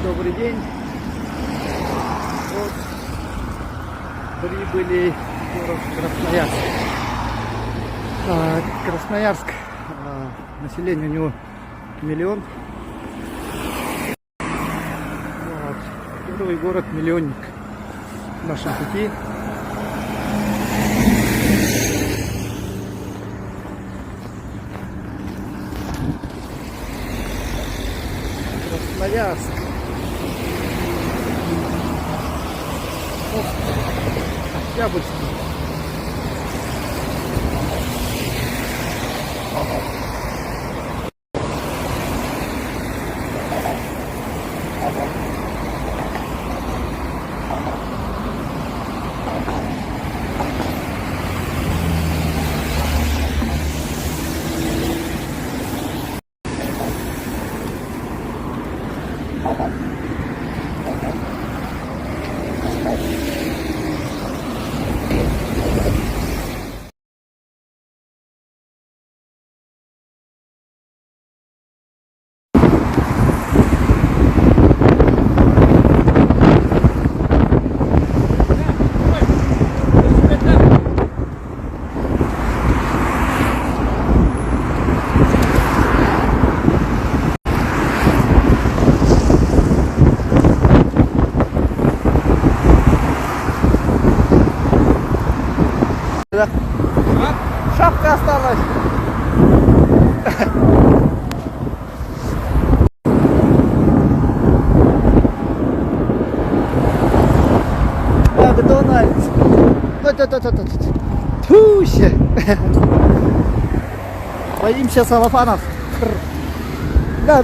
Добрый день. Вот прибыли в город Красноярск. А, Красноярск, а, население у него миллион. Вот. Первый город-миллионник в нашем пути. Красноярск. Октябрьский. Шапка осталась. Макдональдс. Туще. Боимся салафанов. Да,